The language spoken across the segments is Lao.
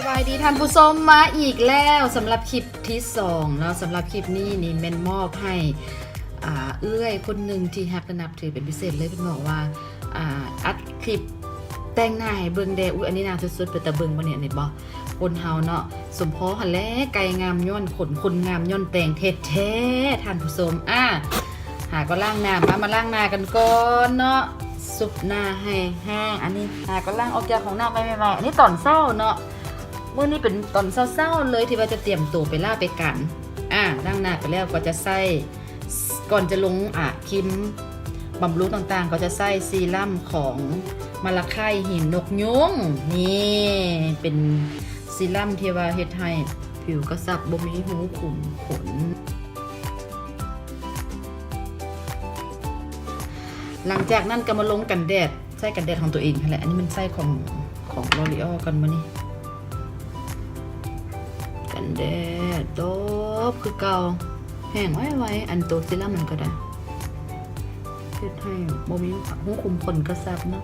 ສະບາຍດີທ່ານຜູ້ຊົມ ມາອີກແລ້ວສຳລັບຄລິບທີສອງເນາະ. ສຳລັບຄລິບນີ້ນີ້ແມ່ນມອບໃຫ້ ອ່າ ເອື້ອຍຄົນໜຶ່ງທີ່ຮັກ ແລະ ນັບຖືເປັນພິເສດເລີຍ. ເພິ່ນບອກວ່າ ອ່າ ອັດຄລິບແຕ່ງໜ້າໃຫ້ເບິ່ງແດ່. ອຸ້ຍ ອັນນີ້ໜ້າສຸດໆ ເປັນຕາເບິ່ງບໍ່ນີ້? ອັນນີ້ບໍ່? ຄົນເຮົາເນາະ ສົມພໍຫັ້ນແຫຼະ ໄກ່ງາມຍ້ອນຂົນ ຄົນງາມຍ້ອນແຕ່ງແທ້ໆ ທ່ານຜູ້ຊົມ. ອ່າ ຫາກໍລ້າງໜ້າ ມາ ມາລ້າງໜ້າກັນກ່ອນເນາະ ຊຸບໜ້າໃຫ້ແຫ້ງ. ອັນນີ້ຫາກໍລ້າງອອກຈາກຫ້ອງນ້ຳໃໝ່ໆ ອັນນີ້ຕອນເຊົ້າເນາະ. ມື້ນີ້ເປັນຕອນເຊົ້າໆ ເລີຍ ທີ່ວ່າຈະຕຽມໂຕໄປລ້າໄປກັນ. ອ່າ ລ້າງໜ້າໄປແລ້ວກໍຈະໃຊ້ ກ່ອນຈະລົງ ອ່າ ຄຣີມບຳລຸງຕ່າງໆ ກໍຈະໃຊ້ຊີຣັມຂອງມາລາໄຄ ຫີນນົກຍຸງ. ນີ້ເປັນຊີຣັມທີ່ວ່າເຮັດໃຫ້ຜິວກະຊັບ ບໍ່ມີຮູຂຸມຂົນ. ຫຼັງຈາກນັ້ນກໍມາລົງກັນແດດ ໃຊ້ກັນແດດຂອງຕົວເອງຫັ້ນແຫຼະ. ອັນນີ້ມັນໃຊ້ຂອງ ຂອງ L'Oréal ກ່ອນມື້ນີ້. ກັນແດດຕົບຄືເກົ່າ ແຫ້ງໄວໆ. ອັນໂຕຊີຣັມມັນກໍໄດ້ ເຮັດໃຫ້ບໍ່ມີຮູຂຸມຂົນກະຊັບເນາະ.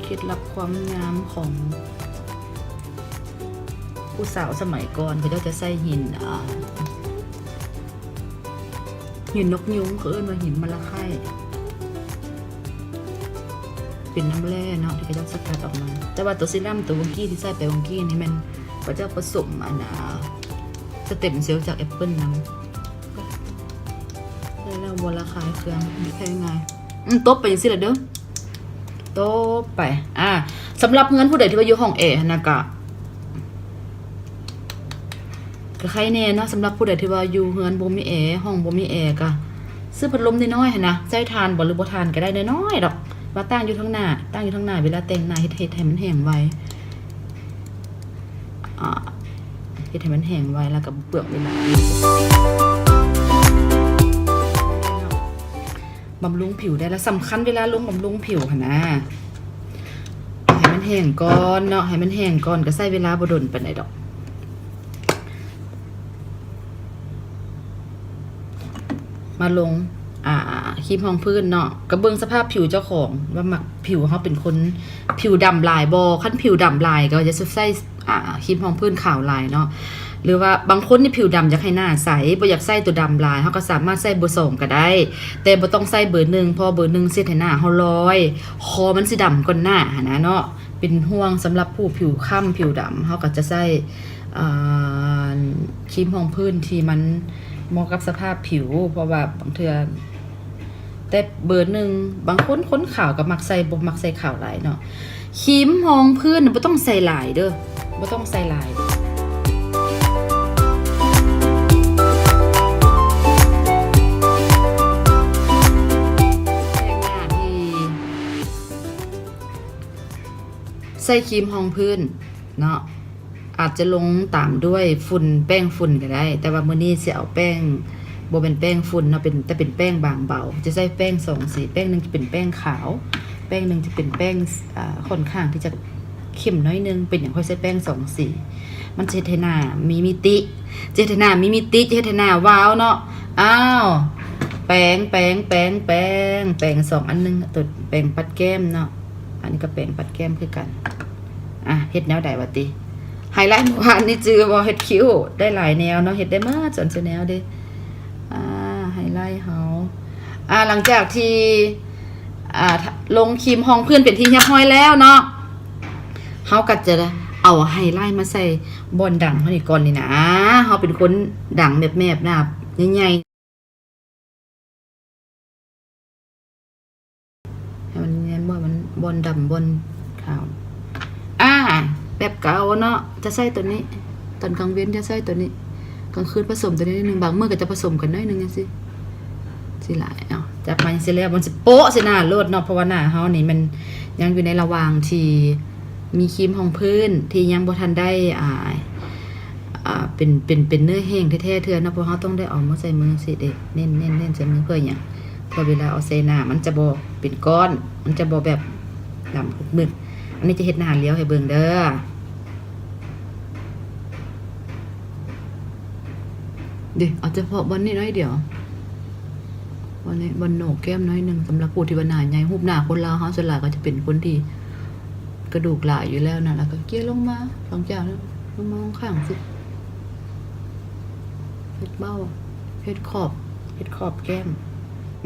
ເຄັດລັບຄວາມງາມຂອງຜູ້ສາວສະໄໝກ່ອນ ເຂົາເຈົ້າຈະໃຊ້ຫີນ ອ່າ ຫີນນົກຍຸງ ເຂົາເອີ້ນວ່າຫີນມາລາໄຄ ເປັນນ້ຳແຮ່ເນາະ ທີ່ເຂົາເຈົ້າສະກັດອອກມາ. ແຕ່ວ່າໂຕຊີຣັມໂຕວັງກີ້ທີ່ໃຊ້ໄປວັງກີ້ນີ້ ແມ່ນເຂົາເຈົ້າປະສົມ ອັນ ອ່າ ສະເຕັມເຊວຈາກແອັບເປິ້ນນຳ. ໃຊ້ແລ້ວບໍ່ລະຄາຍເຄືອງ ແພ້ງ່າຍ. ອືມ ຕົບໄປຈັ່ງຊີ້ລະເດີ ຕົບໄປ. ອ່າ ສຳລັບເຮືອນຜູ້ໃດທີ່ວ່າຢູ່ຫ້ອງແອຫັ້ນນະ ກະ ກະໄຄແນ່ເນາະ. ສຳລັບຜູ້ໃດທີ່ວ່າຢູ່ເຮືອນບໍ່ມີແອ ຫ້ອງບໍ່ມີແອ ກະຊື້ພັດລົມນ້ອຍໆຫັ້ນນະ ໃຊ້ຖ່ານບໍ່ ຫຼືບໍ່ຖ່ານກະໄດ້ ນ້ອຍໆດອກ ມາຕັ້ງຢູ່ທາງໜ້າ ຕັ້ງຢູ່ທາງໜ້າ ເວລາແຕ່ງໜ້າ ເຮັດ ເຮັດໃຫ້ມັນແຫ້ງໄວ. ອ່າ ເຮັດໃຫ້ມັນແຫ້ງໄວ ແລ້ວກໍບໍ່ເປືອງເວລາ. ບຳລຸງຜິວໄດ້ລະ ສຳຄັນເວລາລົງບຳລຸງຜິວຫັ້ນນະ ໃຫ້ມັນແຫ້ງກ່ອນເນາະ ໃຫ້ມັນແຫ້ງກ່ອນ ກໍໃຊ້ເວລາບໍ່ດົນປານໃດດອກ. ມາລົງ ອ່າ ຄຣີມຮອງພື້ນເນາະ ກໍເບິ່ງສະພາບຜິວເຈົ້າຂອງວ່າມັກ ຜິວເຮົາເປັນຄົນຜິວດຳຫຼາຍບໍ່. ຄັນຜິວດຳຫຼາຍກໍຈະໃຊ້ ອ່າ ຄຣີມຮອງພື້ນຂາວຫຼາຍເນາະ ຫຼືວ່າບາງຄົນນີ້ຜິວດຳຢາກໃຫ້ໜ້າໃສ ບໍ່ຢາກໃຊ້ຕົວດຳຫຼາຍ ເຮົາກໍສາມາດໃຊ້ເບີສອງກໍໄດ້ ແຕ່ບໍ່ຕ້ອງໃຊ້ເບີໜຶ່ງ ເພາະເບີໜຶ່ງຊິເຮັດໃຫ້ໜ້າເຮົາລອຍ ຄໍມັນຊິດຳກ່ອນໜ້າຫັ້ນນະເນາະ. ເປັນຫ່ວງສຳລັບຜູ້ຜິວຄ້ຳຜິວດຳ ເຮົາກໍຈະໃຊ້ ອ່າ ຄຣີມຮອງພື້ນທີ່ມັນເໝາະກັບສະພາບຜິວ ເພາະວ່າບາງເທື່ອ ແຕ່ເບີໜຶ່ງ ບາງຄົນ ຄົນຂາວກໍມັກໃສ່ ບໍ່ມັກໃສ່ຂາວຫຼາຍເນາະ. ຄຣີມຮອງພື້ນນະ ບໍ່ຕ້ອງໃສ່ຫຼາຍເດີ ບໍ່ຕ້ອງໃສ່ຫຼາຍ. ໃສ່ຄຣີມຮອງພື້ນເນາະ ອາດຈະລົງຕາມດ້ວຍຝຸ່ນ ແປ້ງຝຸ່ນກໍໄດ້ ແຕ່ວ່າມື້ນີ້ຊິເອົາແປ້ງ ບໍ່ແມ່ນແປ້ງຝຸ່ນເນາະ ເປັນ ແຕ່ເປັນແປ້ງບາງເບົາ ຈະໃຊ້ແປ້ງສອງສີ ແປ້ງໜຶ່ງຈະເປັນແປ້ງຂາວ ແປ້ງໜຶ່ງຈະເປັນແປ້ງ ອ່າ ຂ້ອນຂ້າງທີ່ຈະເຂັ້ມໜ້ອຍໜຶ່ງ. ເປັນຫຍັງຂ້ອຍໃຊ້ແປ້ງສອງສີ? ມັນຈະເຮັດໃຫ້ໜ້າມີມິຕິ ຈະເຮັດໃຫ້ໜ້າມີມິຕິ ຈະເຮັດໃຫ້ໜ້າວາວເນາະ. ອ້າວ ແປງ ແປງ ແປງ ແປງ ແປງສອງອັນໜຶ່ງ ໂຕແປງປັດແກ້ມເນາະ ອັນນີ້ກໍແປງປັດແກ້ມຄືກັນ. ອ່ະ ເຮັດແນວໃດວະຕິ? ໄຮໄລເມື່ອວານນີ້ຈື່ບໍ່? ເຮັດຄິ້ວໄດ້ຫຼາຍແນວເນາະ ເຮັດໄດ້ໝົດສ່ວນສູ່ແນວເດ້. ອ່າ ໄຮໄລເຮົາ ອ່າ ຫຼັງຈາກທີ່ ອ່າ ລົງຄຣີມຮອງພື້ນເປັນທີ່ຮຽບຮ້ອຍແລ້ວເນາະ ເຮົາກໍຈະເອົາໄຮໄລມາໃສ່ບ່ອນດັງເຮົານີ້ກ່ອນນີ້ນະ. ເຮົາເປັນຄົນດັງແມບໆ ໜ້າໃຫຍ່ໆ ໃຫ້ມັນແມ່ນບໍ່ ມັນບ່ອນດຳບ່ອນຂາວ. ອ່າ ແບບເກົ່າເນາະ ຈະໃຊ້ໂຕນີ້ ຕອນກາງເວັນຈະໃຊ້ໂຕນີ້ ກາງຄືນປະສົມໂຕນີ້ໜ້ອຍໜຶ່ງ ບາງມື້ກໍຈະປະສົມກັນໜ້ອຍໜຶ່ງຈັ່ງຊີ້ ຊິຫຼາຍ. ເອົາ ຈັບມາຈັ່ງຊີ້ແລ້ວ ມັນຊິໂປະໃສ່ໜ້າໂລດເນາະ ເພາະວ່າໜ້າເຮົານີ້ມັນຍັງຢູ່ໃນລະຫວ່າງທີ່ມີຄຣີມຮອງພື້ນທີ່ຍັງບໍ່ທັນໄດ້ ອ່າ ອ່າ ເປັນ ເປັນ ເປັນເນື້ອແຫ້ງແທ້ໆເທື່ອເນາະ ເພາະເຮົາຕ້ອງໄດ້ເອົາມາໃສ່ມືຊີ້ເດ້ ເນັ້ນໆໆໃສ່ມື. ເພື່ອຫຍັງ? ເພື່ອເວລາເອົາໃສ່ໜ້າມັນຈະບໍ່ເປັນກ້ອນ ມັນຈະບໍ່ແບບດຳມຶກໆ. ອັນນີ້ຈະເຮັດໜ້າລຽວໃຫ້ເບິ່ງເດີ ເດ ເອົາສະເພາະບ່ອນນີ້ໜ້ອຍດຽວ ບ່ອນນີ້ ບ່ອນໂໜກແກ້ມໜ້ອຍໜຶ່ງ. ສຳລັບຜູ້ທີ່ວ່າໜ້າໃຫຍ່ ຮູບໜ້າຄົນລາວເຮົາສ່ວນຫຼາຍກໍຈະເປັນຄົນທີ່ ກະດູກຫຼາຍຢູ່ແລ້ວນະ ແລ້ວກໍເກ່ຍລົງມາ ສອງຈາກນັ້ນ ລົງມາຂ້າງໆ ຊິ ເຮັດເບົ້າ ເຮັດຂອບ ເຮັດຂອບແກ້ມ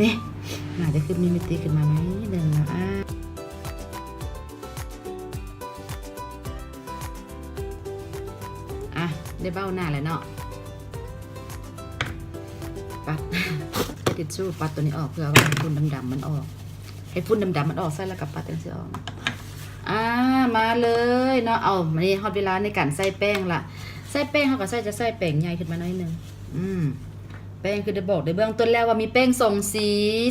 ນີ້ ໜ້າຈະຂຶ້ນມີມິຕິຂຶ້ນມາໜ້ອຍໜຶ່ງນະ ອາ ອາ ໄດ້ເບົ້າໜ້າແລ້ວເນາະ. ປັດ ທິດຊູປັດໂຕນີ້ອອກ ເພື່ອວ່າໃຫ້ຝຸ່ນດຳໆມັນອອກ ໃຫ້ຝຸ່ນດຳໆມັນອອກ ໃສ່ແລ້ວກໍປັດຈັ່ງຊີ້ອອກ. ອາ ມາເລີຍເນາະ ເອົາ ມານີ້ຮອດເວລາໃນການໃສ່ແປ້ງລະ. ໃສ່ແປ້ງ ເຮົາກໍໃສ່ ຈະໃສ່ແປງໃຫຍ່ຂຶ້ນມາໜ້ອຍໜຶ່ງ. ອືມ ແປ້ງຄືໄດ້ບອກໃນເບື້ອງຕົ້ນແລ້ວວ່າມີແປ້ງສອງສີ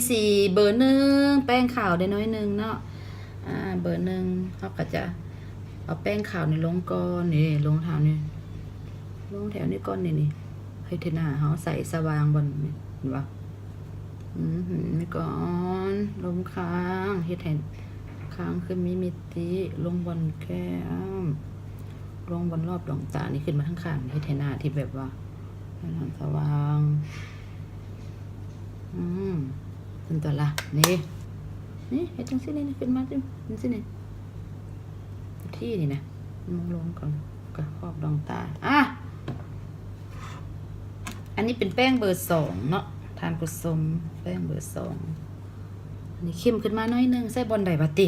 ສີເບີໜຶ່ງ ແປ້ງຂາວໄດ້ໜ້ອຍໜຶ່ງເນາະ. ອາ ເບີໜຶ່ງ ເຮົາກໍຈະເອົາແປ້ງຂາວນີ້ລົງກ່ອນ ນີ້ ລົງແຖວນີ້ ລົງແຖວນີ້ກ່ອນ ນີ້ ນີ້ ເຮັດໃຫ້ໜ້າເຮົາໃສສະຫວ່າງບ່ອນນີ້ ເຫັນບໍ່? ອືມ ນີ້ກ່ອນ ລົງຄາງ ເຮັດໃຫ້ຄາງຄືມີມິຕິ ລົງບ່ອນແກ້ມ ລົງບ່ອນລອບດວງຕາ ນີ້ ຂຶ້ນມາທາງຂ້າງ ເຮັດໃຫ້ໜ້າທີ່ແບບວ່າ ໃຫ້ໜ້າສະຫວ່າງ. ອືມ ເປັນຕົວລະ ນີ້ ນີ້ ເຮັດຈັ່ງຊີ້ນີ້ ນີ້ ຂຶ້ນມາຈັ່ງຊີ້ນີ້ ທີ່ນີ້ນະ ມອງລົງກ່ອນ ກະຂອບດວງຕາ. ອາ ອັນນີ້ເປັນແປ້ງເບີສອງເນາະ ທ່ານຜູ້ຊົມ ແປ້ງເບີສອງ. ອັນນີ້ເຂັ້ມຂຶ້ນມາໜ້ອຍໜຶ່ງ ໃສ່ບ່ອນໃດວະຕິ?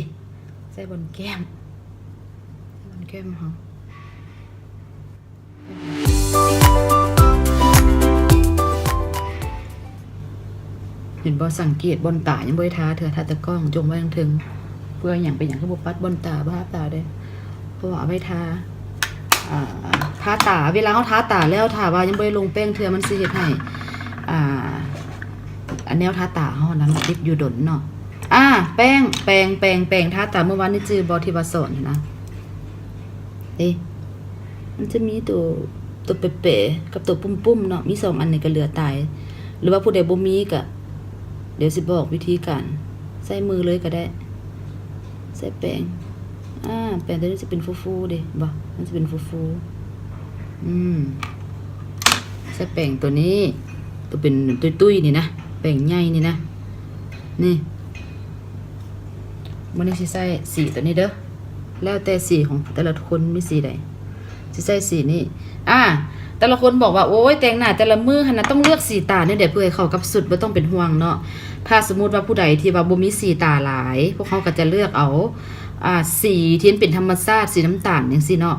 ໃສ່ບ່ອນແກ້ມ ໃສ່ບ່ອນແກ້ມເຮົາ. ເຫັນບໍ່? ສັງເກດບ່ອນຕາຍັງບໍ່ໄດ້ທາເທື່ອ ທາແຕ່ກ້ອງ ຈົ່ງໄວ້ທາງເທິງ. ເພື່ອຫຍັງ? ເປັນຫຍັງຄືບໍ່ປັດບ່ອນຕາ ບໍ່ທາຕາເດ້? ເພາະວ່າເອົາໄວ້ທາ ອ່າ ທາຕາ ເວລາເຮົາທາຕາແລ້ວ ຖ້າວ່າຍັງບໍ່ໄດ້ລົງແປ້ງເທື່ອ ມັນຊິເຮັດໃຫ້ ອ່າ ອັນແນວທາຕາເຮົານະ ມັນຕິດຢູ່ດົນເນາະ. ອາ ແປ້ງ ແປງ ແປງ ແປງທາຕາ ມື້ວານນີ້ຈື່ບໍ່ ທີ່ວ່າສອນຫັ້ນນະ? ເອີ ມັນຈະມີໂຕ ໂຕແປໆ ກັບໂຕປຸ້ມໆເນາະ ມີສອງອັນນີ້ກໍເຫຼືອຕາຍ ຫຼືວ່າຜູ້ໃດບໍ່ມີກໍ ດຽວຊິບອກວິທີການ ໃຊ້ມືເລີຍກໍໄດ້ ໃຊ້ແປງ. ອາ ແປງໂຕນີ້ຈະເປັນຟູໆເດ້ ເຫັນບໍ່? ມັນຈະເປັນຟູໆ. ອືມ ໃຊ້ແປງໂຕນີ້ ໂຕເປັນຕຸ້ຍໆນີ້ນະ ແປງໃຫຍ່ນີ້ນະ ນີ້. ມື້ນີ້ຊິໃຊ້ສີໂຕນີ້ເດີ ແລ້ວແຕ່ສີຂອງແຕ່ລະຄົນມີສີໃດ ຊິໃຊ້ສີນີ້. ອາ ແຕ່ລະຄົນບອກວ່າ ໂອ້ຍ ແຕ່ງໜ້າແຕ່ລະມື້ຫັ້ນນະ ຕ້ອງເລືອກສີຕາແນວໃດເພື່ອໃຫ້ເຂົ້າກັບຊຸດ ບໍ່ຕ້ອງເປັນຫ່ວງເນາະ. ຖ້າສົມມຸດວ່າຜູ້ໃດທີ່ວ່າບໍ່ມີສີຕາຫຼາຍ ພວກເຮົາກໍຈະເລືອກເອົາ ອາ ສີທີ່ມັນເປັນທຳມະຊາດ ສີນ້ຳຕານຈັ່ງຊີ້ເນາະ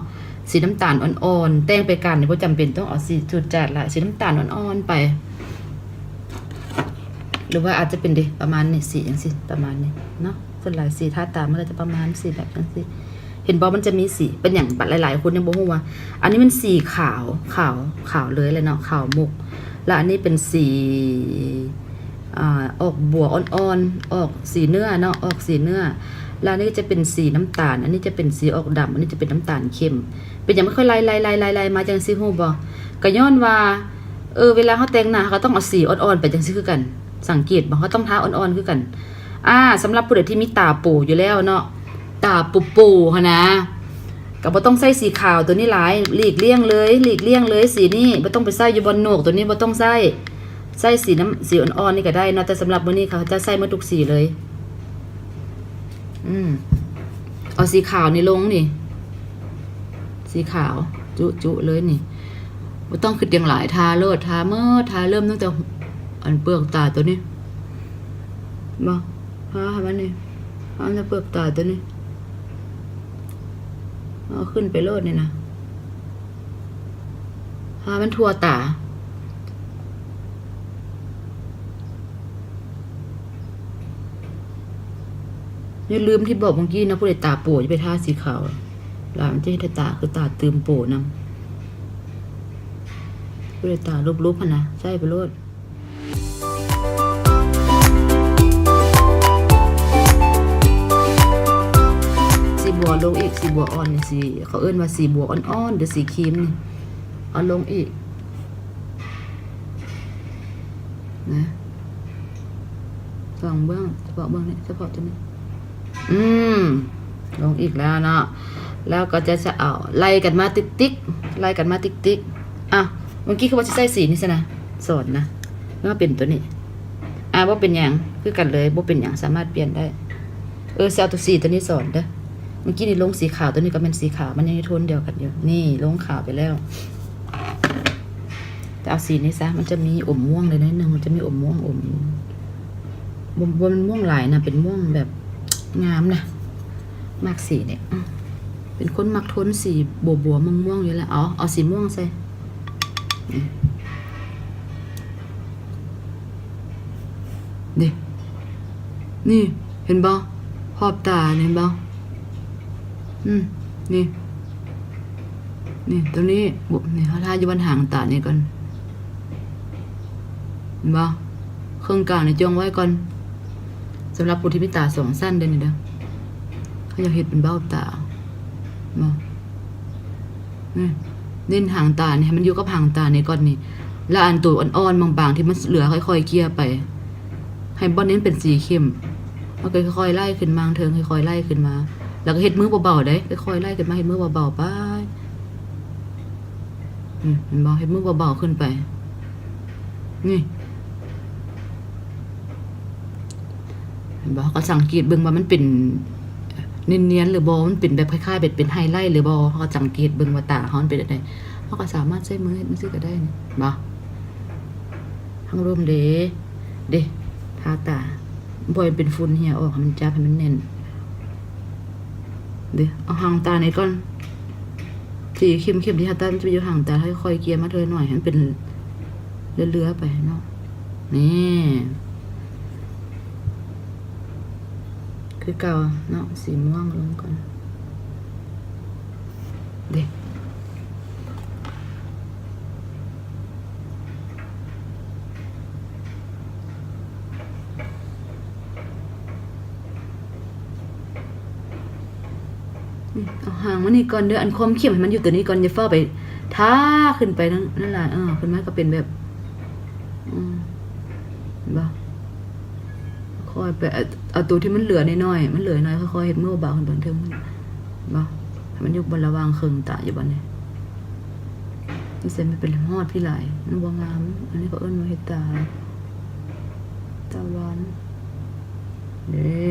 ສີນ້ຳຕານອ່ອນໆ ແຕ່ງໄປການນີ້ ບໍ່ຈຳເປັນຕ້ອງເອົາສີຈູດຈາດຫຼາຍ ສີນ້ຳຕານອ່ອນໆໄປ ຫຼືວ່າອາດຈະເປັນເດ ປະມານນີ້ ສີຈັ່ງຊີ້ ປະມານນີ້ເນາະ. ສ່ວນຫຼາຍສີທາຕາມັນກໍຈະປະມານສີແບບຈັ່ງຊີ້ ເຫັນບໍ່? ມັນຈະມີສີ ເປັນຫຍັງ ຫຼາຍໆຄົນຍັງບໍ່ຮູ້ວ່າ ອັນນີ້ມັນສີຂາວ ຂາວ ຂາວເລີຍແຫຼະເນາະ ຂາວມຸກ ແລ້ວອັນນີ້ເປັນສີ ອ່າ ອອກບົວອ່ອນໆ ອອກສີເນື້ອເນາະ ອອກສີເນື້ອ ແລ້ວອັນນີ້ຈະເປັນສີນ້ຳຕານ ອັນນີ້ຈະເປັນສີອອກດຳ ອັນນີ້ຈະເປັນນ້ຳຕານເຂັ້ມ. ເປັນຫຍັງມັນຄ່ອຍໄລ່ໆໆໆມາຈັ່ງຊີ້ ຮູ້ບໍ່? ກໍຍ້ອນວ່າ ເອີ ເວລາເຮົາແຕ່ງໜ້າ ເຮົາກໍຕ້ອງເອົາສີອ່ອນໆໄປຈັ່ງຊີ້ຄືກັນ ສັງເກດບໍ່? ເຮົາຕ້ອງທາອ່ອນໆຄືກັນ. ອາ ສຳລັບຜູ້ໃດທີ່ມີຕາໂປຢູ່ແລ້ວເນາະ ຕາໂປໆຫັ້ນນະ ກໍບໍ່ຕ້ອງໃຊ້ສີຂາວໂຕນີ້ຫຼາຍ ຫຼີກລ່ຽງເລີຍ ຫຼີກລ່ຽງເລີຍ ສີນີ້ບໍ່ຕ້ອງໄປໃຊ້ຢູ່ບ່ອນໂໜກ ໂຕນີ້ບໍ່ຕ້ອງໃຊ້ ໃຊ້ສີນ້ຳ ສີອ່ອນໆນີ້ກໍໄດ້ເນາະ ແຕ່ສຳລັບມື້ນີ້ເຂົາຈະໃຊ້ໝົດທຸກສີເລີຍ. ອືມ ເອົາສີຂາວນີ້ລົງນີ້ ສີຂາວຈຸໆເລີຍນີ້ ບໍ່ຕ້ອງຄິດຫຍັງຫຼາຍ ທາໂລດ ທາໝົດ ທາເລີ່ມຕັ້ງແຕ່ອັນເປືອກຕາໂຕນີ້ ບໍ່ ທາໃຫ້ມັນນີ້ ທາໃຫ້ເປືອກຕາໂຕນີ້ ເອົາຂຶ້ນໄປໂລດນີ້ນະ ທາມັນທົ່ວຕາ. ຢ່າລືມທີ່ບອກເມື່ອກີ້ນະ ຜູ້ໃດຕາໂປຢ່າໄປທາສີຂາວຫຼາຍ ມັນຈະເຮັດໃຫ້ຕາ ຄືຕາຕື່ມໂປນຳ. ຜູ້ໃດຕາຫຼຸບໆຫັ້ນນະ ໃຊ້ໄປໂລດ. ສີບົວລົງອີກ ສີບົວອ່ອນນີ້ ສີ ເຂົາເອີ້ນວ່າສີບົວອ່ອນໆ ຫຼືສີຄຣີມນີ້ ເອົາລົງອີກນະ ສອງເບື້ອງ ສະເພາະເບື້ອງນີ້ ສະເພາະຕົວນີ້ ອືມ ລົງອີກແລ້ວເນາະ ແລ້ວກໍຈະ ຈະເອົາໄລ່ກັນມາຕິກໆ ໄລ່ກັນມາຕິກໆ. ອ້າວ ເມື່ອກີ້ຄືວ່າຊິໃສ່ສີນີ້ຊັ້ນນະ ສອນນະ ມາເປັນຕົວນີ້ ອາ ບໍ່ເປັນຫຍັງ ຄືກັນເລີຍ ບໍ່ເປັນຫຍັງ ສາມາດປ່ຽນໄດ້. ເອີ ຊິເອົາຕົວສີຕົວນີ້ສອນເດີ ມື້ກີ້ນີ້ລົງສີຂາວ ໂຕນີ້ກໍແມ່ນສີຂາວ ມັນຍັງຢູ່ໂທນດຽວກັນຢູ່. ນີ້ລົງຂາວໄປແລ້ວ ແຕ່ເອົາສີນີ້ຊະ ມັນຈະມີອົມມ່ວງໄດ້ໜ້ອຍໜຶ່ງ ມັນຈະມີອົມມ່ວງ ອົມ ບໍ່ ບໍ່ແມ່ນມ່ວງຫຼາຍນະ ເປັນມ່ວງແບບງາມນະ ມັກສີນີ້ ອືມ ເປັນຄົນມັກໂທນສີບົວໆ ມ່ວງໆ ຢູ່ແລ້ວ. ເອົາ ເອົາສີມ່ວງໃສ່ ນີ້ ນີ້ ນີ້ ເຫັນບໍ່? ຂອບຕານີ້ ເຫັນບໍ່? ອືມ ນີ້ ນີ້ ໂຕນີ້ ນີ້ ເຮົາທາຢູ່ບ່ອນຫາງຕານີ້ກ່ອນ ເຫັນບໍ່? ເຄິ່ງກາງນີ້ຈ່ອງໄວ້ກ່ອນ ສຳລັບຜູ້ທີ່ມີຕາສອງຊັ້ນເດີ້ນີ້ເດີ້ ເຂົາຢາກເຮັດເປັນເບົ້າຕາ ເຫັນບໍ່? ນີ້ ເນັ້ນຫາງຕານີ້ ໃຫ້ມັນຢູ່ກັບຫາງຕານີ້ກ່ອນນີ້ ແລ້ວອັນໂຕອ່ອນໆ ບາງໆ ທີ່ມັນເຫຼືອ ຄ່ອຍໆ ເກ່ຍໄປ ໃຫ້ບ່ອນນີ້ມັນເປັນສີເຂັ້ມ ແລ້ວກໍຄ່ອຍໆ ໄລ່ຂຶ້ນມາເທິງ ຄ່ອຍໆ ໄລ່ຂຶ້ນມາ ແລ້ວກໍເຮັດມືເບົາໆ ເດ້ ຄ່ອຍໆ ໄລ່ຂຶ້ນມາ ເຮັດມືເບົາໆ ໄປ ນີ້ ເຫັນບໍ່? ເຮັດມືເບົາໆ ຂຶ້ນໄປ ນີ້ ເຫັນບໍ່? ເຮົາກໍສັງເກດເບິ່ງວ່າມັນເປັນນຽນໆ ຫຼືບໍ່ ມັນເປັນແບບຄ້າຍໆ ແບບເປັນໄຮໄລຫຼືບໍ່ ເຮົາກໍສັງເກດເບິ່ງວ່າຕາເຮົາມັນເປັນແບບໃດ ເຮົາກໍສາມາດໃຊ້ມືເຮັດຈັ່ງຊີ້ກໍໄດ້ນີ້ ເຫັນບໍ່? ພັງລົມເດ້ ເດ້ ທາຕາ ບໍ່ໃຫ້ເປັນຝຸ່ນເຮຍອອກ ໃຫ້ມັນຈັບໃຫ້ມັນແໜ້ນ ເດ້ ເອົາຫາງຕານີ້ກ່ອນ ສີເຂັ້ມໆ ທີ່ເຮົາຕັດ ມັນຈະໄປຢູ່ຫາງຕາ ຄ່ອຍໆ ເກ່ຍມາເທື່ອໜ້ອຍ ໃຫ້ມັນເປັນເຫຼືອໆ ໄປເນາະ ນີ້ ຄືເກົ່າເນາະ ສີມ່ວງລົງກ່ອນ ເດ້ ນີ້ ເອົາຫາງມານີ້ກ່ອນເດີ້ ອັນຄວາມເຂັ້ມໃຫ້ມັນຢູ່ຕົວນີ້ກ່ອນ ຢ່າຟ້າວໄປທາຂຶ້ນໄປນັ້ນຫຼາຍ ເອີ ຂຶ້ນມາກໍເປັນແບບ ອືມ ເຫັນບໍ່? ຄ່ອຍໄປເອົາ ເອົາໂຕທີ່ມັນເຫຼືອໜ້ອຍໆ ມັນເຫຼືອໜ້ອຍ ຄ່ອຍໆ ເຮັດມືເບົາໆ ຂຶ້ນໄປເທິງ ເຫັນບໍ່? ໃຫ້ມັນຢູ່ບ່ອນລະຫວ່າງເຄິ່ງຕາຢູ່ບ່ອນນີ້ ນີ້ໃສ່ມັນເປັນຮອດພີ້ຫຼາຍ ມັນບໍ່ງາມ ອັນນີ້ເຂົາເອີ້ນວ່າເຮັດຕາ ຕາຫວານ ເດ້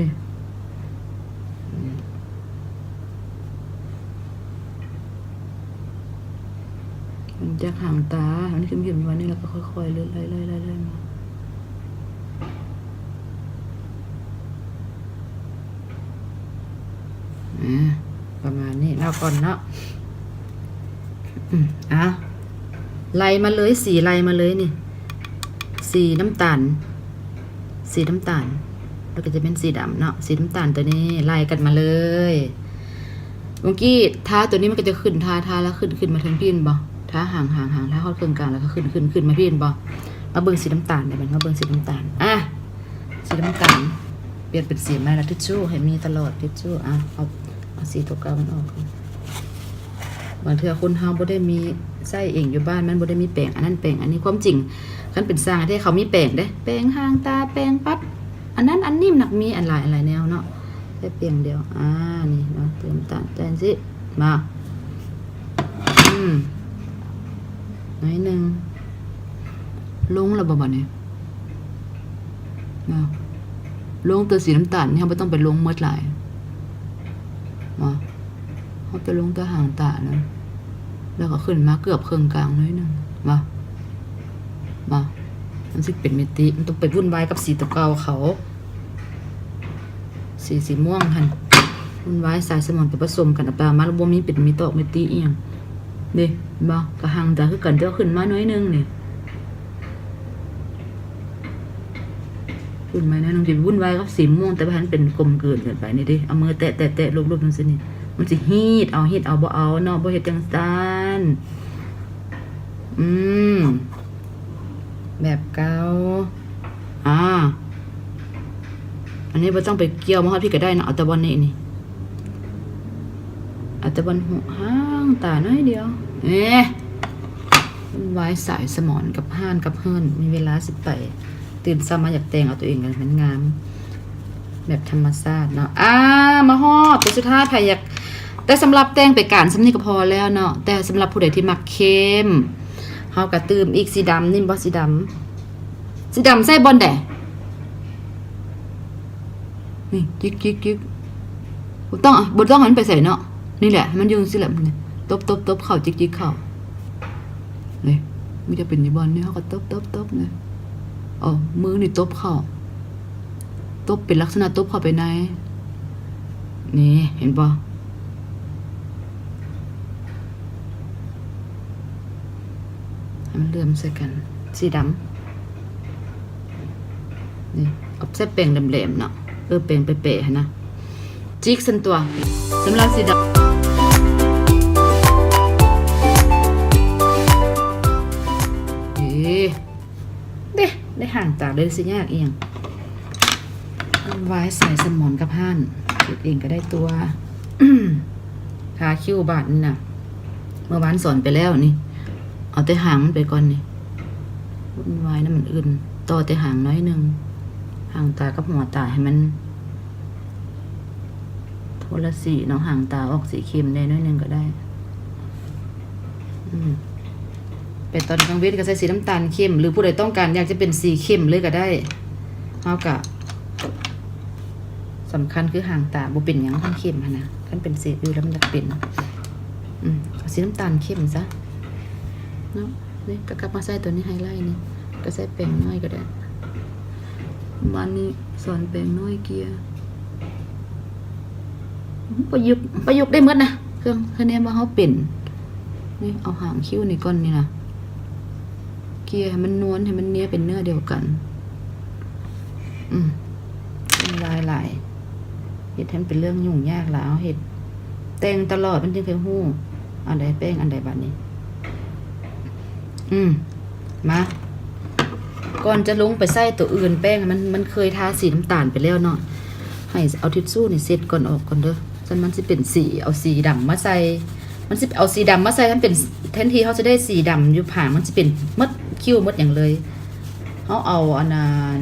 ຫຼັງຈາກຫາງຕາ ມັນເຂັ້ມໆ ປະມານນີ້ ແລ້ວກໍຄ່ອຍໆ ເລື່ອຍໆ ໄລ່ໆ ໄລ່ໆ ມາ ອາ ປະມານນີ້ເນາະ ກ່ອນເນາະ ອືມ ເອົາ ໄລ່ມາເລີຍ ສີໄລ່ມາເລີຍນີ້ ສີນ້ຳຕານ ສີນ້ຳຕານ ແລ້ວກໍຈະເປັນສີດຳເນາະ ສີນ້ຳຕານຕົວນີ້ໄລ່ກັນມາເລີຍ ເມື່ອກີ້ທາຕົວນີ້ມັນກໍຈະຂຶ້ນ ທາ ທາແລ້ວຂຶ້ນ ຂຶ້ນມາເທິງພີ້ເຫັນບໍ່? ທາຫາງ ຫາງ ຫາງ ທາຮອດເຄິ່ງກາງ ແລ້ວກໍຂຶ້ນ ຂຶ້ນ ຂຶ້ນມາພີ້ເຫັນບໍ່? ມາເບິ່ງສີນ້ຳຕານ ດຽວມັນມາເບິ່ງສີນ້ຳຕານ ອາ ສີນ້ຳຕານ ປ່ຽນເປັນສີໃໝ່ລະ ທິດຊູ້ໃຫ້ມີຕະຫຼອດ ທິດຊູ້ ອາ ເອົາ ເອົາສີຕົວເກົ່າມັນອອກ ບາງເທື່ອຄົນເຮົາບໍ່ໄດ້ມີໃຊ້ເອງຢູ່ບ້ານ ມັນບໍ່ໄດ້ມີແປງອັນນັ້ນແປງອັນນີ້ ຄວາມຈິງຄັນເປັນຊ່າງແທ້ເຂົາມີແປງເດ້ ແປງຫາງຕາ ແປງປັດ ອັນນັ້ນອັນນີ້ ມັນນັກມີອັນຫຼາຍ ອັນຫຼາຍແນວເນາະ ແຕ່ແປງດຽວ ອາ ນີ້ເນາະ ເຕີມຕາມໃຈຈັ່ງຊີ້ ມາ ອືມ ໜ້ອຍໜຶ່ງ ລົງແລ້ວບໍ່ບາດນີ້? ເນາະ ລົງແຕ່ສີນ້ຳຕານນີ້ ເຮົາບໍ່ຕ້ອງໄປລົງໝົດຫຼາຍ ເນາະ ເຮົາໄປລົງແຕ່ຫາງຕານັ້ນ ແລ້ວກໍຂຶ້ນມາເກືອບເຄິ່ງກາງໜ້ອຍໜຶ່ງ ເນາະ ເນາະ ມັນຊິເປັນມິຕິ ມັນຕ້ອງໄປວຸ່ນວາຍກັບສີຕົວເກົ່າເຂົາ ສີ ສີມ່ວງຫັ້ນ ວຸ່ນວາຍສາຍສະໝອງໄປປະສົມກັນ ເອົາໄປເອົາມາແລ້ວບໍ່ມີເປັນມີຕອກມີຕິອີ່ຫຍັງ ເດ້ ເຫັນບໍ່? ກໍຫາງຕາຄືກັນ ແຕ່ວ່າຂຶ້ນມາໜ້ອຍໜຶ່ງນີ້ ຂຶ້ນມາໜ້ອຍໜຶ່ງ ຊິວຸ່ນວາຍກັບສີມ່ວງ ແຕ່ວ່າໃຫ້ມັນເປັນກົມກືນກັນໄປນີ້ເດ້ ເອົາມືແຕະໆ ລູບໆ ຈັ່ງຊີ້ນີ້ ມັນຊິຮີດເອົາ ຮີດເອົາ ບໍ່ເອົາເນາະ ບໍ່ເຮັດຈັ່ງຊັ້ນ ອືມ ແບບເກົ່າ ອາ ອັນນີ້ບໍ່ຕ້ອງໄປກ່ຽວມາຮອດພີ້ກໍໄດ້ເນາະ ເອົາແຕ່ບ່ອນນີ້ນີ້ ເອົາແຕ່ບ່ອນຫາງຕາໜ້ອຍດຽວ ເອ ວາຍສາຍສະໝອນກັບຮ້ານກັບເຮືອນ ມີເວລາຊິໄປ ຕື່ນເຊົ້າມາຢາກແຕ່ງເອົາຕົວເອງໃຫ້ມັນງາມ ແບບທຳມະຊາດເນາະ ອາ ມາຮອດຕົວສຸດທ້າຍ ໃຜຢາກ ແຕ່ສຳລັບແຕ່ງໄປການສ່ຳນີ້ກໍພໍແລ້ວເນາະ ແຕ່ສຳລັບຜູ້ໃດທີ່ມັກເຂັ້ມ ເຮົາກໍຕື່ມອີກ ສີດຳນີ້ບໍ່ ສີດຳ ສີດຳໃສ່ບ່ອນໃດ? ນີ້ ຈິກໆໆ ຕ້ອງ ບໍ່ຕ້ອງໃຫ້ມັນໄປໃສເນາະ. ນີ້ແຫຼະ ໃຫ້ມັນຢູ່ຈັ່ງຊີ້ແຫຼະ. ນີ້ ຕົບໆໆເຂົ້າ ຈິກໆເຂົ້າ. ນີ້ ມັນຈະເປັນຢູ່ບ່ອນນີ້ ເຮົາກໍຕົບໆໆນີ້. ເອົາມືນີ້ຕົບເຂົ້າ. ຕົບເປັນລັກສະນະຕົບເຂົ້າໄປໃນ. ນີ້ ເຫັນບໍ່? ໃຫ້ມັນເຫຼື້ອມໃສ່ກັນ ສີດຳ. ນີ້ ເອົາໃຊ້ແປງແຫຼມໆເນາະ. ເອີ ແປງແປໆຫັ້ນນະ. ຈິກຊັ້ນຕົວະ ສຳລັບສີດຳ. ເດ້ ເດ້ ໄດ້ຫາງຕາເລີຍ ຊິຍາກອີ່ຫຍັງ? ວາຍສາຍສະໝອນກັບຮ້ານ ເຮັດເອງກໍໄດ້ຕົວະ. ທາຄິ້ວບາດນີ້ນະ ເມື່ອວານສອນໄປແລ້ວນີ້. ເອົາແຕ່ຫາງມັນໄປກ່ອນນີ້ ວຸ່ນວາຍນຳອັນອື່ນ. ຕໍ່ແຕ່ຫາງໜ້ອຍໜຶ່ງ ຫາງຕາກັບຫົວຕາໃຫ້ມັນຄົນລະສີເນາະ. ຫາງຕາອອກສີເຂັ້ມແດ່ໜ້ອຍໜຶ່ງກໍໄດ້. ອືມ ໄປຕອນກາງເວັນກໍໃສ່ສີນ້ຳຕານເຂັ້ມ ຫຼືຜູ້ໃດຕ້ອງການຢາກຈະເປັນສີເຂັ້ມເລີຍກໍໄດ້. ເຮົາກະ ສຳຄັນຄືຫາງຕາ ບໍ່ເປັນຫຍັງຄັນເຂັ້ມຫັ້ນນະ. ຄັນເປັນສີອື່ນແລ້ວມັນຢາກເປັນ. ອືມ ເອົາສີນ້ຳຕານເຂັ້ມຊະເນາະ. ນີ້ກໍກັບມາໃສ່ຕົວນີ້ ໄຮໄລນີ້ ກໍໃສ່ແປງນ້ອຍກໍໄດ້. ປະມານນີ້ ສອນແປງນ້ອຍເກ່ຍ. ປະຍຸກ ປະຍຸກໄດ້ໝົດນະ ເຄື່ອງ ຄະແນນວ່າເຮົາເປັນ. ນີ້ ເອົາຫາງຄິ້ວນີ້ກ່ອນນີ້ນະ ເກ່ຍໃຫ້ມັນນວນ ໃຫ້ມັນເນຍເປັນເນື້ອດຽວກັນ. ອືມ ຫຼາຍໆ ເຮັດໃຫ້ມັນເປັນເລື່ອງຫຍຸ້ງຍາກຫຼາຍ. ເຮົາເຮັດ ແຕ່ງຕະຫຼອດມັນຈຶ່ງຄ່ອຍຮູ້ ອັນໃດແປ້ງ ອັນໃດບາດນີ້. ອືມ ມາ ກ່ອນຈະລົງໄປໃສ່ຕົວອື່ນ ແປ້ງມັນ ມັນເຄີຍທາສີນ້ຳຕານໄປແລ້ວເນາະ. ໃຫ້ເອົາທິດຊູນີ້ເຊັດກ່ອນ ອອກກ່ອນເດີ. ຊັ້ນມັນຊິເປັນສີ ເອົາສີດຳມາໃສ່ ມັນຊິເອົາສີດຳມາໃສ່ ມັນເປັນ ແທນທີ່ເຮົາຈະໄດ້ສີດຳຢູ່ຜາກ ມັນຊິເປັນໝົດຄິ້ວໝົດຫຍັງເລີຍ. ເຮົາເອົາອັນນັ້ນ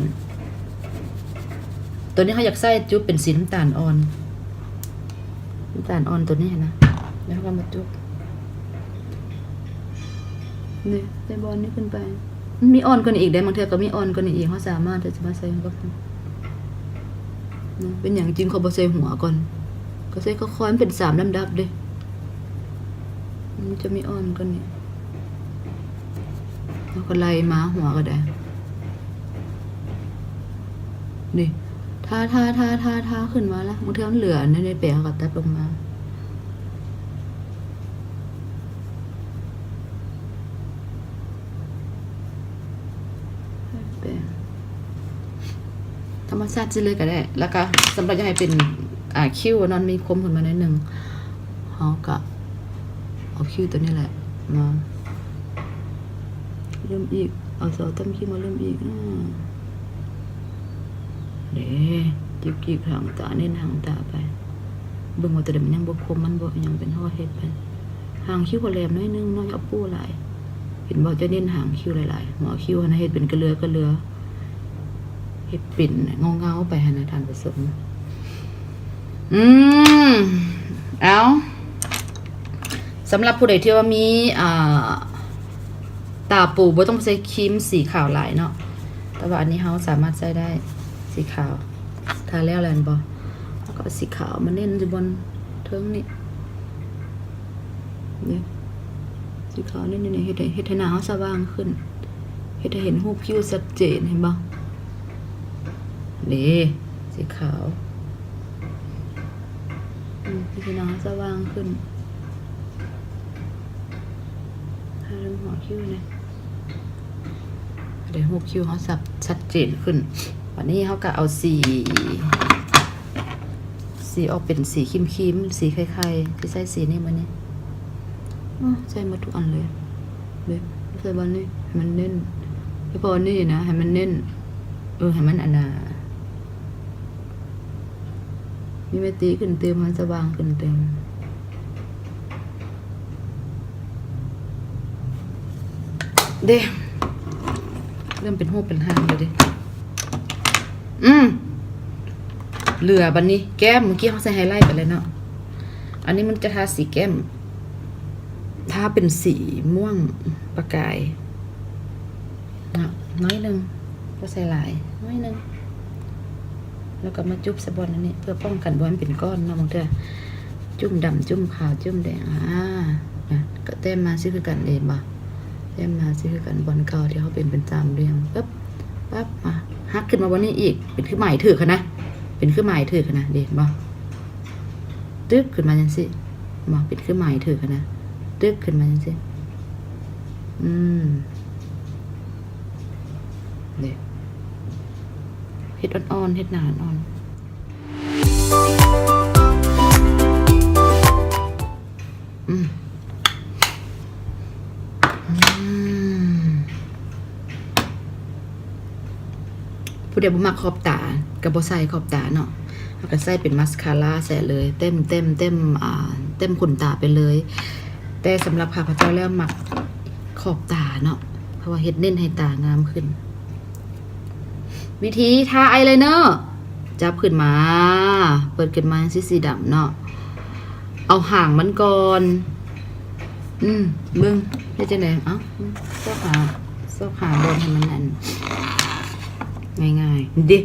ຕົວນີ້ເຮົາຢາກໃສ່ຈຸບເປັນສີນ້ຳຕານອ່ອນ ນ້ຳຕານອ່ອນຕົວນີ້ຫັ້ນນະ ແລ້ວເຮົາກໍມາຈຸບ. ນີ້ ໃສ່ບ່ອນນີ້ຂຶ້ນໄປ. ມັນມີອ່ອນກວ່ານີ້ອີກເດ້ ບາງເທື່ອກໍມີອ່ອນກວ່ານີ້ອີກ ເຮົາສາມາດທີ່ຈະມາໃສ່ກັບ ເນາະ. ເປັນຫຍັງຈຶ່ງເຂົາບໍ່ໃສ່ຫົວກ່ອນ? ກໍໃສ່ຄ່ອຍໆ ມັນເປັນສາມລຳດັບເດ້ ມັນຈະມີອ່ອນກວ່ານີ້. ເຮົາກໍໄລ່ມາ ຫົວກໍໄດ້ ນີ້ ທາ ທາ ທາ ທາ ທາຂຶ້ນມາລະ. ບາງເທື່ອມັນເຫຼືອໃນ ໃນແປງ ເຮົາກໍຕັດລົງມາ ແປງທຳມະຊາດຊິເລີຍກໍໄດ້. ແລ້ວກໍສຳລັບຢາກໃຫ້ເປັນ ອ່າ ຄິ້ວນັ້ນມີຄົມຂຶ້ນມາໜ້ອຍໜຶ່ງ ເຮົາກໍ ເອົາຄິ້ວຕົວນີ້ແຫຼະມາເລີ່ມອີກ ເອົາຊໍ້າຕຳຄິ້ວມາເລີ່ມອີກ. ອາ ເດ້ ຈິກໆຫາງຕາ ເນັ້ນຫາງຕາໄປ ເບິ່ງວ່າຕົວໃດມັນຍັງບໍ່ຄົມ ມັນບໍ່ຫຍັງ ເປັນເຮົາເຮັດໄປ. ຫາງຄິ້ວກໍແຫຼມໜ້ອຍໜຶ່ງເນາະ ຢ່າເອົາປູຫຼາຍ ເຫັນບໍ່? ຈະເນັ້ນຫາງຄິ້ວຫຼາຍໆ ຫົວຄິ້ວຫັ້ນນະ ເຮັດເປັນກະເລືອກະເລືອ ເຮັດເປັນເງົາໆໄປຫັ້ນນະທ່ານຜູ້ຊົມ. ອືມ ເອົາ ສຳລັບຜູ້ໃດທີ່ວ່າມີ ອ່າ ຕາປູ ບໍ່ຕ້ອງໃສ່ຄຣີມສີຂາວຫຼາຍເນາະ ແຕ່ວ່າອັນນີ້ເຮົາສາມາດໃຊ້ໄດ້ ສີຂາວ ທາແລ້ວແລ້ວແມ່ນບໍ່? ເຮົາກໍເອົາສີຂາວມາເນັ້ນຢູ່ບ່ອນເທິງນີ້ ນີ້ ສີຂາວນີ້ ນີ້ ເຮັດໃຫ້ ເຮັດໃຫ້ໜ້າເຮົາສະຫວ່າງຂຶ້ນ ເຮັດໃຫ້ເຫັນຮູບຄິ້ວຊັດເຈນ ເຫັນບໍ່? ເດ້ ສີຂາວ ອືມ ເຮັດໃຫ້ໜ້າເຮົາສະຫວ່າງຂຶ້ນ ທາເລື່ອງຫົວຄິ້ວແດ່ ເຮັດໃຫ້ຮູບຄິ້ວເຮົາຊັດ ຊັດເຈນຂຶ້ນ. ບາດນີ້ເຮົາກໍເອົາສີ ສີອອກເປັນສີຄຣີມໆ ສີໄຂ່ໆ ຊິໃຊ້ສີນີ້ມື້ນີ້ ອືມ ໃຊ້ໝົດທຸກອັນເລີຍ ເດ້ ໃສ່ບ່ອນນີ້ໃຫ້ມັນເນັ້ນ ສະເພາະອັນນີ້ນະ ໃຫ້ມັນເນັ້ນ ເອີ ໃຫ້ມັນອັນນ່າ ມີມິຕິຂຶ້ນຕື່ມ ໃຫ້ສະຫວ່າງຂຶ້ນຕື່ມ. ເດ້ ເລີ່ມເປັນຮູບເປັນຮ່າງແລ້ວເດ້. ອືມ ເຫຼືອບາດນີ້ແກ້ມ ເມື່ອກີ້ເຮົາໃສ່ໄຮໄລໄປແລ້ວເນາະ ອັນນີ້ມັນຈະທາສີແກ້ມ ທາເປັນສີມ່ວງປະກາຍເນາະ ໜ້ອຍໜຶ່ງ ບໍ່ໃສ່ຫຼາຍ ໜ້ອຍໜຶ່ງ. ແລ້ວກໍມາຈຸບໃສ່ບ່ອນອັນນີ້ ເພື່ອປ້ອງກັນບໍ່ໃຫ້ມັນເປັນກ້ອນເນາະ. ບາງເທື່ອຈຸ້ມດຳ ຈຸ້ມຂາວ ຈຸ້ມແດງ ອາ ນະ ກໍແຕ້ມມາຊີ້ຄືກັນ ເຫັນບໍ່? ແຕ້ມມາຊີ້ຄືກັນ ບ່ອນເກົ່າທີ່ເຮົາເປັນ ເປັນສາມຫຼ່ຽມ ປຶບ ປັບ ມາຫັກຂຶ້ນມາບ່ອນນີ້ອີກ ເປັນຄືໝາຍຖືກຫັ້ນນະ ເປັນຄືໝາຍຖືກຫັ້ນນະ ເຫັນບໍ່? ຕຶກຂຶ້ນມາຈັ່ງຊີ້ ມາເປັນຄືໝາຍຖືກຫັ້ນນະ ຕຶກຂຶ້ນມາຈັ່ງຊີ້ ອືມ ເດ້ ເຮັດອ່ອນໆ ເຮັດໜ້າອ່ອນໆ ອືມ ອືມ. ຜູ້ໃດບໍ່ມັກຂອບຕາ ກໍບໍ່ໃສ່ຂອບຕາເນາະ ເຮົາກໍໃສ່ເປັນມາສຄາຣາໃສ່ເລີຍ ເຕັມ ເຕັມ ເຕັມ ອ່າ ເຕັມຂົນຕາໄປເລີຍ. ແຕ່ສຳລັບຂ້າພະເຈົ້າແລ້ວມັກຂອບຕາເນາະ ເພາະວ່າເຮັດເນັ້ນໃຫ້ຕາງາມຂຶ້ນ. ວິທີທາອາຍໄລເນີ ຈັບຂຶ້ນມາ ເປີດຂຶ້ນມາ ສີ ສີດຳເນາະ ເອົາຫາງມັນກ່ອນ ອືມ ເບິ່ງເຮັດຈັ່ງໃດ? ເອົ້າ ຊອກຫາ ຊອກຫາບ່ອນໃຫ້ມັນອັນງ່າຍໆ ເດ້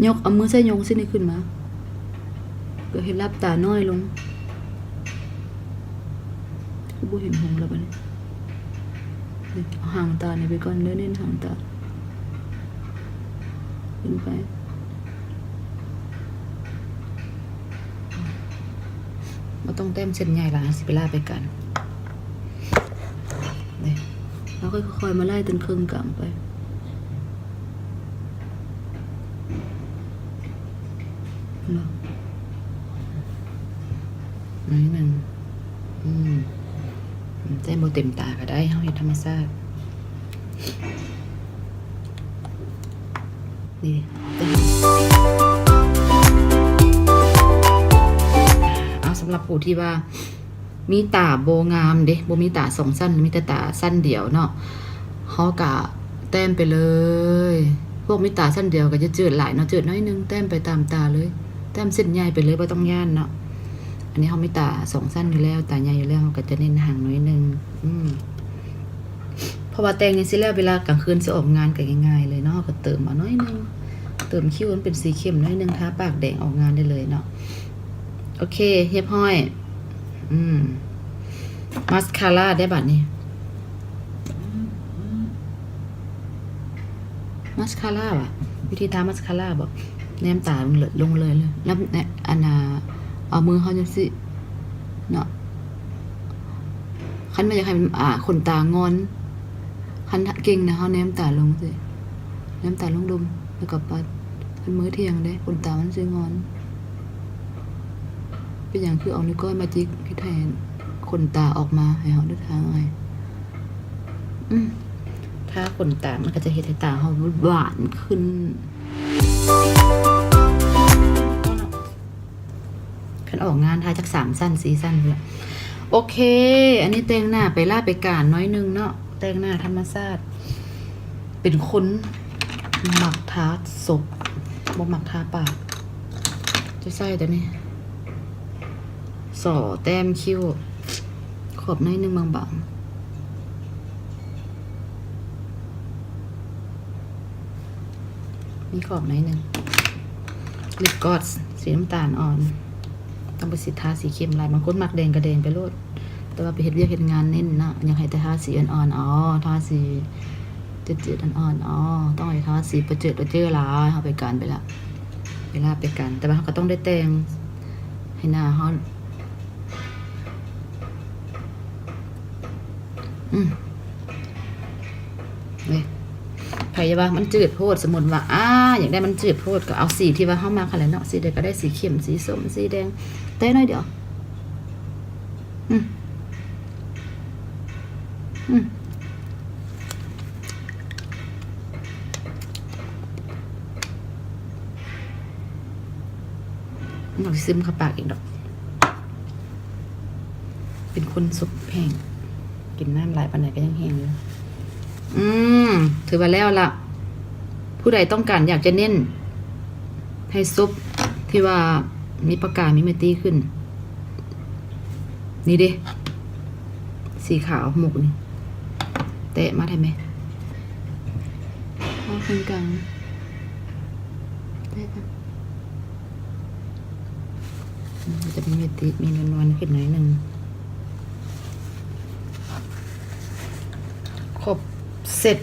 ຍົກ ເອົາມືໃສ່ຍົກຊີ້ນີ້ຂຶ້ນມາ ກໍເຮັດຫຼັບຕານ້ອຍລົງ ຄືບໍ່ເຫັນຫົງແລ້ວບັດນີ້ ເອົາຫາງຕານີ້ໄປກ່ອນເດີ ເນັ້ນຫາງຕາ ຂຶ້ນໄປ ບໍ່ຕ້ອງແຕ້ມເສັ້ນໃຫຍ່ຫຼາຍ ຊິໄປລາໄປກັນ ເດ້ ເຮົາຄ່ອຍໆມາໄລ່ຕົວເຄິ່ງກາງໄປ ເນາະ ໜ້ອຍໜຶ່ງ ອືມ ແຕ້ມບໍ່ເຕັມຕາກໍໄດ້ ເຮົາເຮັດທຳມະຊາດ ນີ້ ເອົາ ສຳລັບຜູ້ທີ່ວ່າມີຕາບໍ່ງາມເດ້ ບໍ່ມີຕາສອງຊັ້ນ ມີແຕ່ຕາຊັ້ນດຽວເນາະ ເຮົາກະແຕ້ມໄປເລີຍ ພວກມີຕາຊັ້ນດຽວກໍຢ່າເຈີດຫຼາຍເນາະ ເຈີດໜ້ອຍໜຶ່ງ ແຕ້ມໄປຕາມຕາເລີຍ ແຕ້ມເສັ້ນໃຫຍ່ໄປເລີຍ ບໍ່ຕ້ອງຢ້ານເນາະ. ອັນນີ້ເຮົາມີຕາສອງຊັ້ນຢູ່ແລ້ວ ຕາໃຫຍ່ຢູ່ແລ້ວ ເຮົາກໍຈະເນັ້ນຫາງໜ້ອຍໜຶ່ງ ອືມ ເພາະວ່າແຕ່ງຈັ່ງຊີ້ແລ້ວ ເວລາກາງຄືນຊິອອກງານກໍງ່າຍໆເລີຍເນາະ ເຮົາກໍເຕີມເອົາໜ້ອຍໜຶ່ງ ເຕີມຄິ້ວໃຫ້ມັນເປັນສີເຂັ້ມໜ້ອຍໜຶ່ງ ທາປາກແດງອອກງານໄດ້ເລີຍເນາະ. ໂອເຄ ຮຽບຮ້ອຍ ອືມ ມາສຄາຣາໄດ້ບາດນີ້ ມາສຄາຣາຫວາ? ວິທີທາມາສຄາຣາບໍ? ແນມຕາລົງເລີຍ ລົງເລີຍ ແລ້ວ ອັນນ່າ ເອົາມືເຮົາຈັ່ງຊີ້ເນາະ ຄັນວ່າຢາກໃຫ້ມັນ ອ່າ ຂົນຕາງອນ ຄັນເກັ່ງນະ ເຮົາແນມຕາລົງຊີ້ ແນມຕາລົງດົມ ແລ້ວກໍປັດ ຄັນມືທ່ຽງເດ້ ຂົນຕາມັນຊິງອນ. ເປັນຫຍັງຄືເອົານິ້ວກ້ອຍມາຈິກເຮັດໃຫ້ຂົນຕາອອກມາໃຫ້ເຮົາໄດ້ທາງ່າຍ? ອືມ ທາຂົນຕາມັນກໍຈະເຮັດໃຫ້ຕາເຮົາຫວານຂຶ້ນ. ຄັນອອກງານທາຈັກສາມຊັ້ນ ສີ່ຊັ້ນພຸ້ນລະ. ໂອເຄ ອັນນີ້ແຕ່ງໜ້າໄປລາໄປການໜ້ອຍໜຶ່ງເນາະ ແຕ່ງໜ້າທຳມະຊາດ ເປັນຄົນມັກທາສົບ ບໍ່ມັກທາປາກ ຈະໃສ່ຕົວນີ້ ສໍ້ແຕ້ມຄິ້ວ ຂອບໜ້ອຍໜຶ່ງບາງໆ ມີຂອບໜ້ອຍໜຶ່ງ ລິບກອດສ ສີນ້ຳຕານອ່ອນ ຕ້ອງໄປຊິທາສີເຂັ້ມຫຼາຍ ບາງຄົນມັກແດງກໍແດງໄປໂລດ ແຕ່ວ່າໄປເຮັດວຽກເຮັດງານເນັ້ນເນາະ ຢາກໃຫ້ແຕ່ທາສີອ່ອນໆ ອໍ ທາສີຈືດໆ ອ່ອນໆ ອໍ ຕ້ອງໃຫ້ທາສີປະເຈີດປະເຈີຫຼາຍ ເຮົາໄປການໄປລະ ເວລາໄປການ ແຕ່ວ່າເຮົາກໍຕ້ອງໄດ້ແຕ່ງໃຫ້ໜ້າເຮົາ ອືມ ນີ້ ໃຜວ່າມັນຈືດໂພດ ສົມມຸດວ່າ ອາ ຢາກໄດ້ມັນຈືດໂພດ ກໍເອົາສີທີ່ວ່າເຮົາມັກຫັ້ນແຫຼະເນາະ ສີໃດກໍໄດ້ ສີເຂັ້ມ ສີສົ້ມ ສີແດງ ແຕ່ໜ້ອຍດຽວ ອືມ ອືມ ມັນຊິຊຶມເຂົ້າປາກເອງດອກ. ເປັນຄົນສົບແຫ້ງ ກິນນ້ຳຫຼາຍປານໃດກໍຍັງແຫ້ງຢູ່ ອືມ ຖືວ່າແລ້ວລະ ຜູ້ໃດຕ້ອງການຢາກຈະເນັ້ນໃຫ້ສົບທີ່ວ່າມີປະກາຍມີມິຕິຂຶ້ນ ນີ້ເດ້ ສີຂາວໝົກນີ້ ແຕະມາໄດ້ແມ ເອົາເຄິ່ງກາງ ຈະມີມິຕິ ມີນວນໆຂຶ້ນໜ້ອຍໜຶ່ງ. ຄົບເຊັດ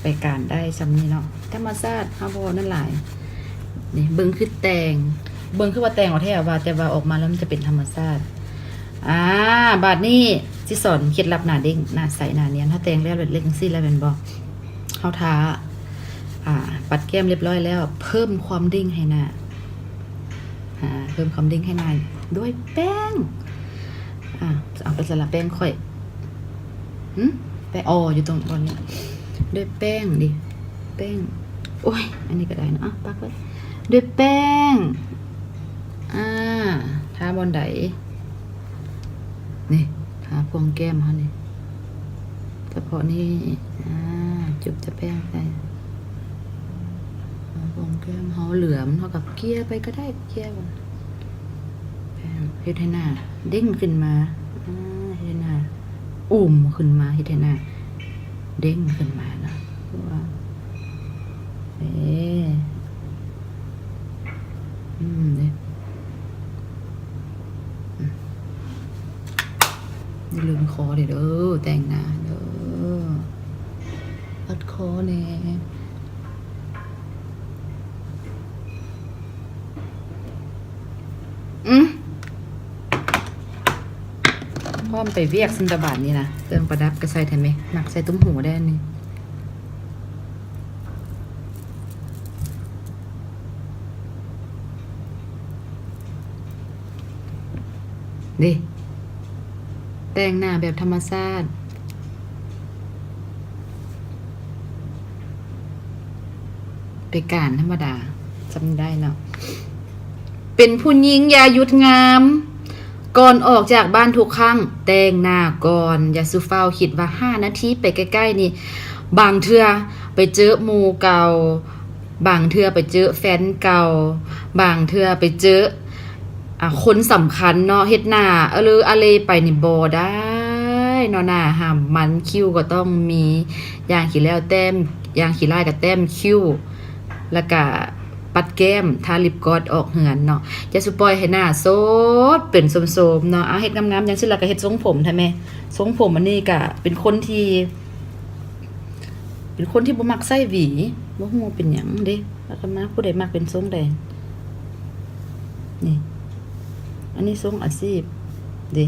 ໄປການໄດ້ຊ່ຳນີ້ເນາະ. ທຳມະຊາດ ເຮົາບໍ່ນັ້ນຫຼາຍ. ນີ້ເບິ່ງຄືແຕ່ງ ເບິ່ງຄືວ່າແຕ່ງເອົາແທ້ວ່າ ແຕ່ວ່າອອກມາແລ້ວມັນຈະເປັນທຳມະຊາດ. ອ່າ ບາດນີ້ຊິສອນເຄັດລັບໜ້າເດັ່ງ ໜ້າໃສ ໜ້ານຽນ. ເຮົາແຕ່ງແລ້ວ ເລັກໆຈັ່ງຊີ້ແລ້ວແມ່ນບໍ່? ເຮົາທາ ອ່າ ປັດແກ້ມລຽບຮ້ອຍແລ້ວ ເພີ່ມຄວາມເດັ່ງໃຫ້ໜ້າ. ອ່າ ເພີ່ມຄວາມເດັ່ງໃຫ້ໜ້າດ້ວຍແປ້ງ. ອ່າ ເອົາໄປໃສລະແປ້ງຂ້ອຍ? ຫຶ? ແປ້ງ ອໍ ຢູ່ຕົງບ່ອນນີ້. ດ້ວຍແປ້ງເດ ແປ້ງ. ໂອ້ຍ ອັນນີ້ກໍໄດ້ເນາະ. ອ່ະ ປັກໄວ້. ດ້ວຍແປ້ງ. ອ່າ ທາບ່ອນໃດ? ນີ້ ທາພວງແກ້ມເຮົານີ້ ສະເພາະນີ້. ອ່າ ຈຸບຈະແປ້ງໃສ່ພວງແກ້ມເຮົາເຫຼືອມ ເຮົາກໍເກ່ຍໄປກໍໄດ້ ເກ່ຍ ແປ້ງ ເຮັດໃຫ້ໜ້າເດັ່ງຂຶ້ນມາ. ອ່າ ເຮັດໃຫ້ໜ້າອູ່ມຂຶ້ນມາ ເຮັດໃຫ້ໜ້າເດັ່ງຂຶ້ນມາເນາະ. ເອີ ອືມ ເດ້ ອືມ ຢ່າລືມຄໍເດີ ແຕ່ງໜ້າເດີ ປັດຄໍແດ່. ອືມ ພ້ອມໄປວຽກຊັ້ນຕະບາດນີ້ນະ. ເຄື່ອງປະດັບກໍໃສ່ແທ້ແມະ ມັກໃສ່ຕຸ້ມຫູໄດ້ອັນນີ້. ເດ້ ແຕ່ງໜ້າແບບທຳມະຊາດ ໄປການທຳມະດາ ຊ່ຳນີ້ໄດ້ເນາະ. ເປັນຜູ້ຍິງຢ່າຢຸດງາມ ກ່ອນອອກຈາກບ້ານທຸກຄັ້ງ ແຕ່ງໜ້າກ່ອນ. ຢ່າສູ່ຟ້າວຄິດວ່າຫ້ານາທີໄປໃກ້ໆນີ້ ບາງເທື່ອໄປເຈີໝູ່ເກົ່າ ບາງເທື່ອໄປເຈີແຟນເກົ່າ ບາງເທື່ອໄປເຈີ ອ່າ ຄົນສຳຄັນເນາະ ເຮັດໜ້າອະເລີອະເລໄປນີ້ບໍ່ໄດ້ເນາະ. ໜ້າຫ້າມມັນ ຄິ້ວກໍຕ້ອງມີ ຢ່າງຂີ້ແລ້ວແຕ້ມ ຢ່າງຂີ້ລ້າຍກໍແຕ້ມຄິ້ວ ແລ້ວກະປັດແກ້ມ ທາລິບກອດ ອອກເຮືອນເນາະ. ຢ່າສູ່ປ່ອຍໃຫ້ໜ້າໂຊດເປັນໂຊມໆເນາະ. ເອົາ ເຮັດງາມໆ ຢ່າງຊີ້ລະກະເຮັດຊົງຜົມແທ້ແມະ. ຊົງຜົມອັນນີ້ກະເປັນຄົນທີ່ ເປັນຄົນທີ່ບໍ່ມັກໃຊ້ຫວີ ບໍ່ຮູ້ວ່າເປັນຫຍັງເດ້. ແລ້ວກໍມາ ຜູ້ໃດມັກເປັນຊົງໃດ ນີ້ ອັນນີ້ຊົງອາຊີບເດ້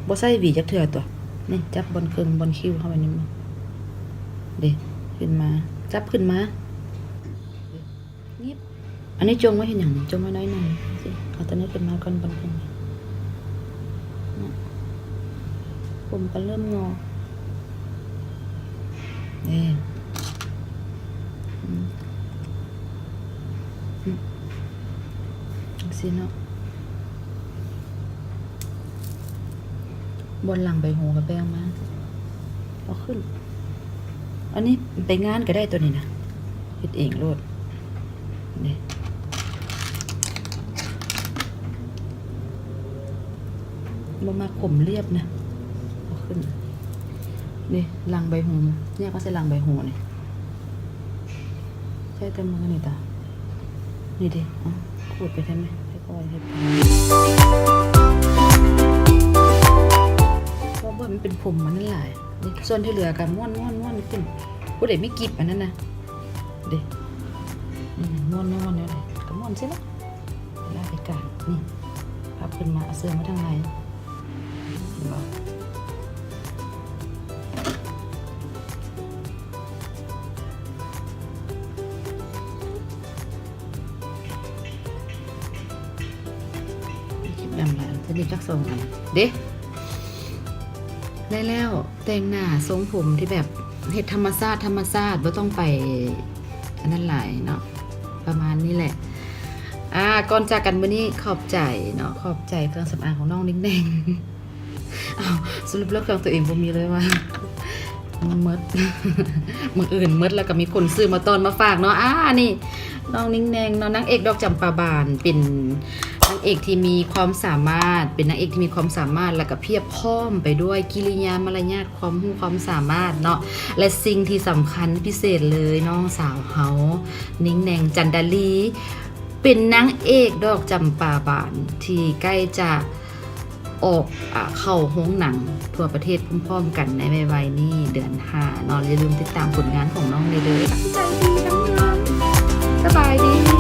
ບໍ່ໃຊ້ຫວີຈັກເທື່ອຕົວະ. ນີ້ ຈັບບ່ອນເຄິ່ງ ບ່ອນຄິ້ວເຮົາໄວ້ນີ້ ເດ້ ຂຶ້ນມາ ຈັບຂຶ້ນມາ ຫຍິບ. ອັນນີ້ຈົ່ງໄວ້ເຮັດຫຍັງນີ້? ຈົ່ງໄວ້ໜ້ອຍໜຶ່ງ ເອົາຕົວນີ້ຂຶ້ນມາກ່ອນ ບ່ອນເຄິ່ງ ເນາະ ຜົມກໍເລີ່ມງອກເດ້ ອືມ ອືມ ຈັ່ງຊີ້ເນາະ. ບ່ອນຫຼັງໃບຫູກໍແບ່ງມາ ເອົາຂຶ້ນ. ອັນນີ້ໄປງານກໍໄດ້ຕົວນີ້ນະ ເຮັດເອງໂລດເດ້. ບໍ່ມັກຜົມລຽບນະ ເອົາຂຶ້ນ. ນີ້ຫຼັງໃບຫູ ແຍກມາໃສ່ຫຼັງໃບຫູນີ້ ໃຊ້ແຕ່ມືນີ້ຕາ ນີ້ເດ້ ອ່ະ ຂູດໄປແທ້ແມະ ຄ່ອຍໆເຮັດໄປ ເພາະວ່າມັນເປັນຜົມມັນຫຼາຍ. ນີ້ ສ່ວນທີ່ເຫຼືອກໍມ້ວນໆໆຂຶ້ນ ຜູ້ໃດມີກິບອັນນັ້ນນະ ເດ້ ອືມ ມ້ວນໆແນວໃດກໍມ້ວນຊິລະ ລາກໄປກາງ ນີ້ ພັບຂຶ້ນມາ ເອົາເສື້ອມາທາງໃນ ເຫັນບໍ່? ຄລິບດຳຫຼາຍ ສະນິດຈັກສອງອັນເດ້. ໄດ້ແລ້ວ ແຕ່ງໜ້າຊົງຜົມທີ່ແບບເຮັດທຳມະຊາດ ທຳມະຊາດ ບໍ່ຕ້ອງໄປອັນນັ້ນຫຼາຍເນາະ ປະມານນີ້ແຫຼະ. ອ່າ ກ່ອນຈາກກັນມື້ນີ້ ຂອບໃຈເນາະ ຂອບໃຈເຄື່ອງສຳອາງຂອງນ້ອງນິ້ງແນງ. ອ້າວ ສະຫຼຸບແລ້ວເຄື່ອງຕົວເອງບໍ່ມີເລີຍວ່າ ໝົດ ບັງເອີນໝົດ ແລ້ວກໍມີຄົນຊື້ມາຕ້ອນມາຝາກເນາະ. ອ່າ ນີ້ ນ້ອງນິ້ງແນງເນາະ ນາງເອກດອກຈຳປາບານ ເປັນນາງ ເອກທີ່ມີຄວາມສາມາດ ເປັນນາງເອກທີ່ມີຄວາມສາມາດ ແລະກະພຽບພ້ອມໄປດ້ວຍກິລິຍາມາລະຍາດ ຄວາມຮູ້ຄວາມສາມາດເນາະ ແລະສິ່ງທີ່ສຳຄັນພິເສດເລີຍ ນ້ອງສາວເຮົາ ນິ້ງແນງ ຈັນດາລີ ເປັນນາງເອກດອກຈຳປາບານ ທີ່ໃກ້ຈະອອກ ອາ ເຂົ້າໂຮງໜັງທົ່ວປະເທດພ້ອມໆກັນໃນໄວໆນີ້ ເດືອນຫ້າເນາະ. ຢ່າລືມຕິດຕາມຜົນງານຂອງນ້ອງແດ່ເດີ. ໃຈດີນຳງາມ ສະບາຍດີ.